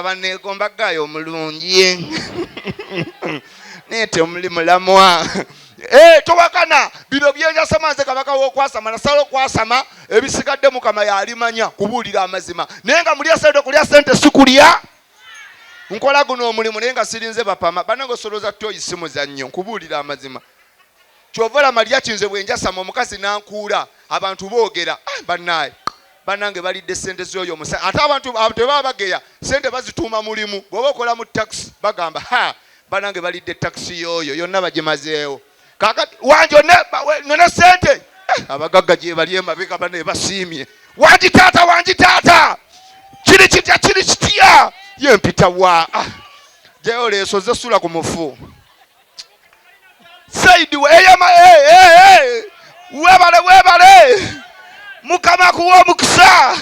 Abaneegomba gaayo omulungi naye temuli mulamwa. Eh, towakana bino byenjasama nze kabaka w'okwasama nasala okwasama ebisigadde mukama yalimanya kubuulira amazima naye nga mulya sente okulya sente sikulya nkola guno omulimu naye nga sirinze bapama banange osoloza toyi si muzannyo nkubuulira amazima kyova olaba lyaki nze bwe njasama omukazi nankuula abantu boogera ah, bannaaye banange balidde sente z'oyo omusa ate abantu tebaba bageya sente bazituuma mulimu bw'oba okola mu takisi bagamba ha banange balidde takisi y'oyo yonna bagimazeewo kakati wangi none sente eh, abagagga gyebali emabega bane basiimye wangi taata wangi taata kiri kitya kiri kitya ye mpita wa ah, jayo leeso ze sula ku mufu saidi weyama eh, eh, webale webale mukama kuwa omukisa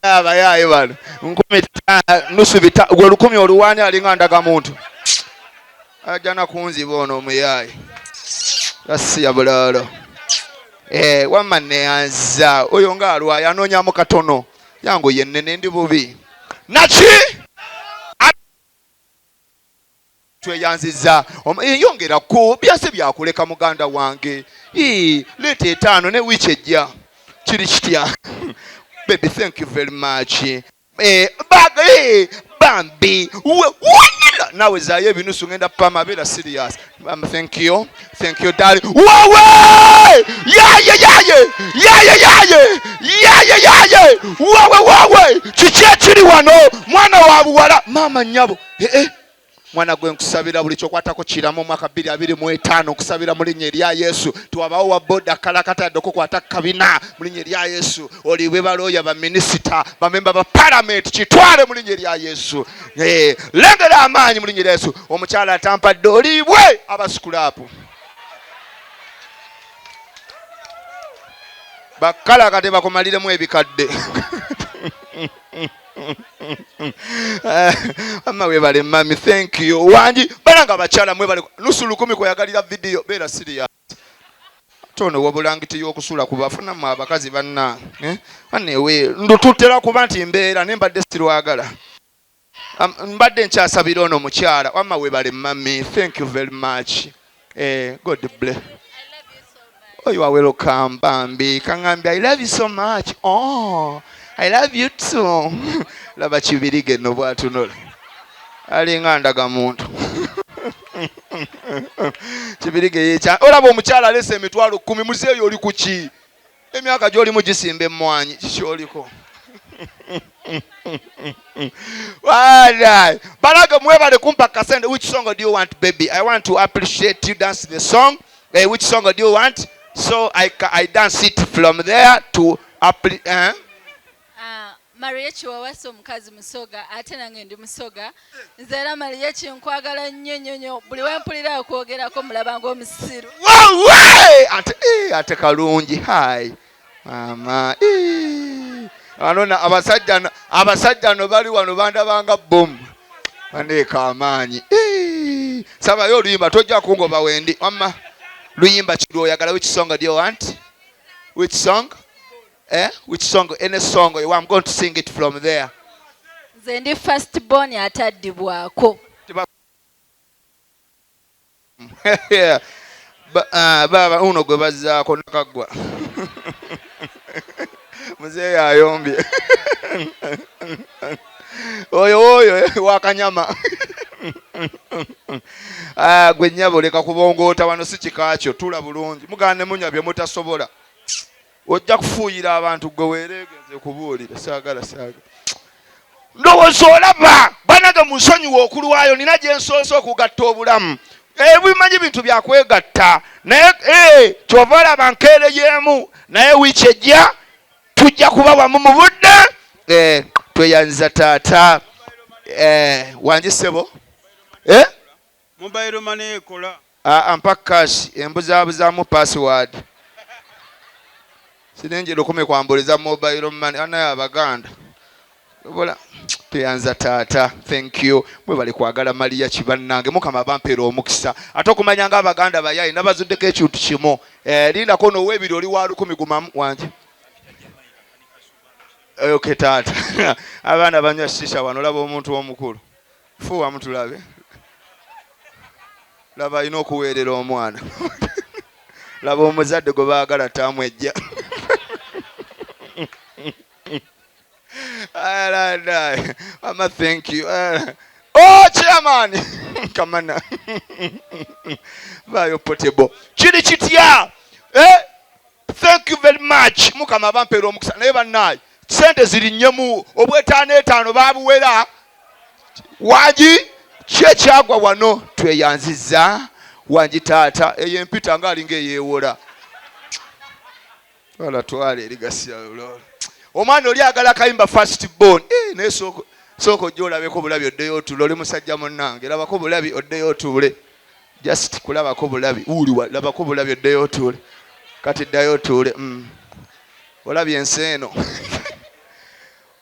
abayaaye bano nkumi nusu bita gwe lukumi oluwaani alinga ndaga muntu ajja nakunziba ono omuyaaye gasiya bulaalo eh, wamma neyanza oyo nga alwayo anoonyamu katono yangu yennene ndi bubi naki tweyanziza yongera ku byase byakuleka muganda wange leeta etaano ne wiiki ejja kiri kitya baby thank you very much eh, eh, bambi wanyila nawe zayo ebinusu ngenda pama beera serious thank you thank you darling wawe yaye yaye yaye yaye yaye yaye wawe wawe kiki ekiri wano mwana wa buwala maama nnyabo eh, eh. Mwana gwe nkusabira buli kyokwatako kiramu omwaka 2025 nkusabira mu linnya erya Yesu tiwabawo wa boda kalakata yadde okukwata kabina mu linnya erya Yesu oliibwe balooya baminisita bamemba ba palamenti kitwale mu linnya erya Yesu eh, lengera amaanyi mu linnya erya Yesu omukyala atampadde oliibwe abasikulaapu bakalakate bakumaliremu ebikadde Mama webale mami thank you wangi bananga abakyala mwebale nusu lukumi kweyagalira video beera serious ate ono wabulangiti y'okusula ku bafu nammwe abakazi banna eh? anewe ndututera kuba nti mbeera naye mbadde sirwagala mbadde nkyasabira ono mukyala wamma webale mami thank you very much eh, god bless Oh, you are welcome, Bambi. Kangambi, I love you so much. Oh, I love you too. Laba kibirige no bwatunula. Alinga ndaga muntu. Kibirige yecha. Olaba omukyala alese emitwalo 10 muzeeyo oli kuki? Emyaka gy'olimu gisimba emmwanyi kiki oliko? Balaga mwebale kumpa kasente. Which song do you want baby? I want to appreciate you dance the song. Hey, which song do you want? So I dance it from there to eh? Mariachi wawasa omukazi musoga ate nange ndi musoga nze era Mariachi nkwagala nnyo nnyo nnyo buli wempulira akwogerako mulaba ng'omusiru ate eh, ate kalungi hai mama eh. Wano abasajja abasajja no bali wano bandabanga bomu bandeeka amaanyi eh. Sabayo oluyimba tojja kungoba wendi wamma luyimba ki lwoyagala which song do you want which song Eh? Which song? Any song. I'm going to sing it from there. Nze ndi first born ataddibwako. Ah, baba uno gwe bazzaako nakaggwa muzeeyi ayombye oyo oyo wakanyama ah, gwe nnyabo leka kubongoota wano si kika kyo tula bulungi mugane munywa bye mutasobola ojja kufuuyira abantu gwe weereegenze kubuulira saagala saagala ndowooza olaba banage munsonyiwa okulwayo nina gye nsoose okugatta obulamu ebimanyi bintu byakwegatta naye eh, kyova olaba nkeere y'emu naye wiiki ejja tujja kuba wamu mu budde eh, tweyanziza taata eh, wangi ssebo Mobile money ekola. Aa mpa cash embuzaabuzamu password. Siringi lukumi kwambuliza mobile money anaye abaganda. Obola tweyanza taata thank you mwebale kwagala Maria kibannange mukama abampeera omukisa ate okumanya nga abaganda bayaye nabazuddeko ekintu kimu eh, lindako nowebiri oli wa lukumi gumamu wanje. Okay taata, abaana banywa shisha wano. Laba omuntu omukulu, fuuwa mutulabe. Laba alina okuweerera omwana. Laba omuzadde gwe baagala taamu ejja. Mama, thank you. Oh, chairman kamana bayo potable kiri kitya, eh? Thank you very much. Mukama abampeera omukisa. Naye bannaaye, sente ziri nnyemu, obwetaano etaano babuwera wangi. Ki ekyagwa wano? Tweyanziza wangi taata. Eyo empita nga alinga eyeewola. Twala, twala eri gasialolo. Omwana oli agala kayimba first born. Eh, naye sooka ojja olabeko bulabi, oddeyo otuule. Oli musajja munnange, labako bulabi oddeyo otuule. Just kulabako bulabi. Wuuliwa, labako bulabi oddeyo otuule. Kati ddayo otuule. Olabye ensi eno.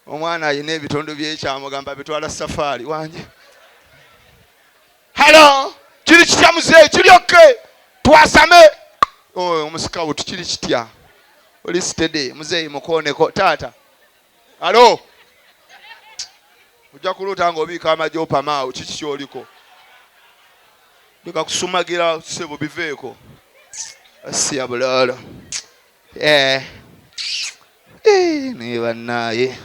Omwana alina ebitundu byekyamugamba bitwala safaari. Wange, hello, kiri kitya muzeeyi? Kiri okay? Twasame. Oh, omusikawutu, kiri kitya? Oli steady muzeeyi? Mukooneko taata. Hello, ojja kuluuta ng'obiika amagye opamaawo. Kiki kyoliko? Leka kusumagira ssebo, biveeko. Asiya bulaala. Eh. Eh, naye bannaaye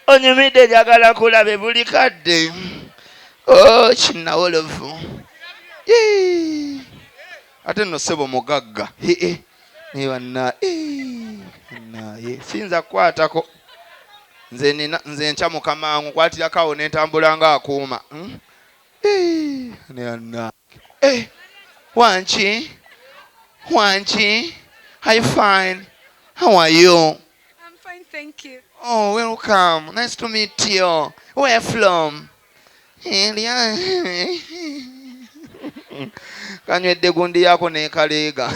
onyumidde, njagala kulabe buli kadde. Oh, kinnawolovu. Eh. Ate nno ssebo mugagga. Eh, naye bannaaye siyinza kukwatako nze. Nina nze nkyamuka mangu, nkwatirako awo nentambula ng'akuuma. Hmm? Eh, wanki wanki, hi, fine, how are you? I'm fine, thank you. Oh, welcome. Nice to meet you. Where from? Erya kanywedde gundi yako nekaleega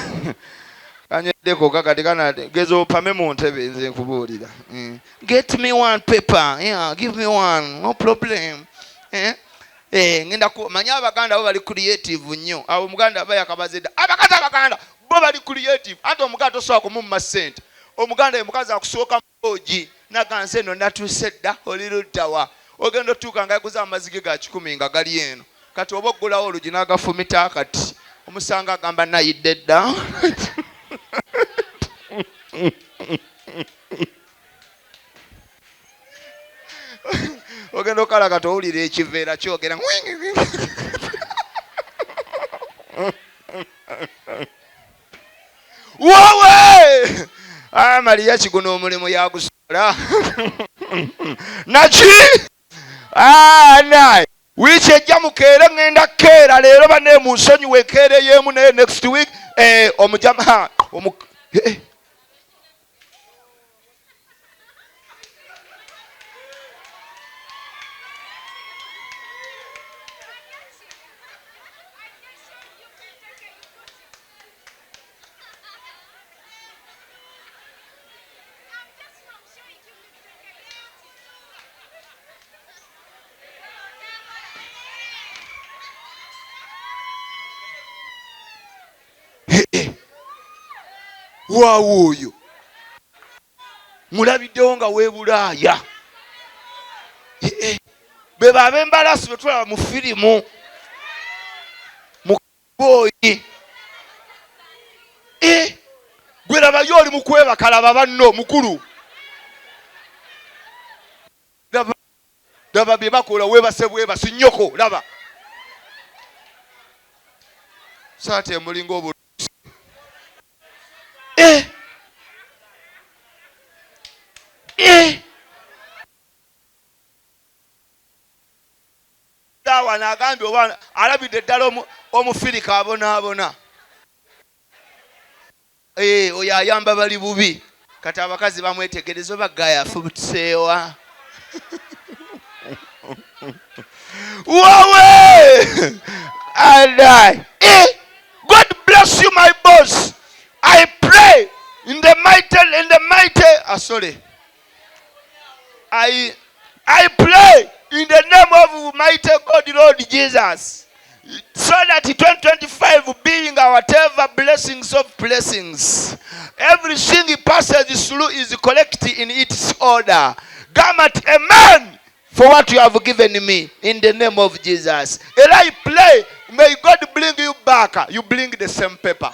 kanyweddeko kakati kana geza opame mu ntebe. Nze nkubuulira. Get me one paper. Yeah, give me one, no problem, eh? Eh, ngenda manyi abaganda bo bali creative nnyo. Abo omuganda aba yakabaze dda. Abakazi abaganda bo bali creative. Ate omuganda tosobola kumumma ssente. Omuganda ye mukazi akusooka ogi naganze eno natuuse dda. Oli luddawa? Ogenda otuuka nga yaguza amazigi ga 100 nga gali eno. Kati oba oggulawo olugi n'agafumita, kati omusanga agamba nayidde dda. Ogenda okala kati owulira ekiveera kyogera, wowe. Ah, Mariya kiguno omulimu yagusobola naki. Ah, naye wiiki ejja mukeere, ŋŋenda keera leero. Banne munsonyiwe enkeera ey'emu, naye next week, eh, omujama omu, eh. I'm just from showing you 50. Waawo, oyo mulabiddewo nga weebulaaya. Eh, eh. Be bab'embalaasi be tulaba mu firimu mu booyi. Eh, gwe labayo oli mu kwebaka, laba banno mukulu, laba, laba bye bakola. Weebase bwebasi nnyoko, laba saati emulinga obulu. Eh. Eh. Wano agambye oba alabidde ddala omufirika abonaabona. Eh, oyo ayamba bali bubi. Kati abakazi bamwetegereza oba gaya afubutuseewa wowe. And I, eh, God bless you, my boss. I pray in the mighty, ah, sorry, I pray in the name of mighty God, Lord Jesus. So that 2025 being whatever blessings of blessings, everything he passes through is correct in its order. Gamba nti amen for what you have given me in the name of Jesus. Era I pray, may God bring you back. You bring the same paper.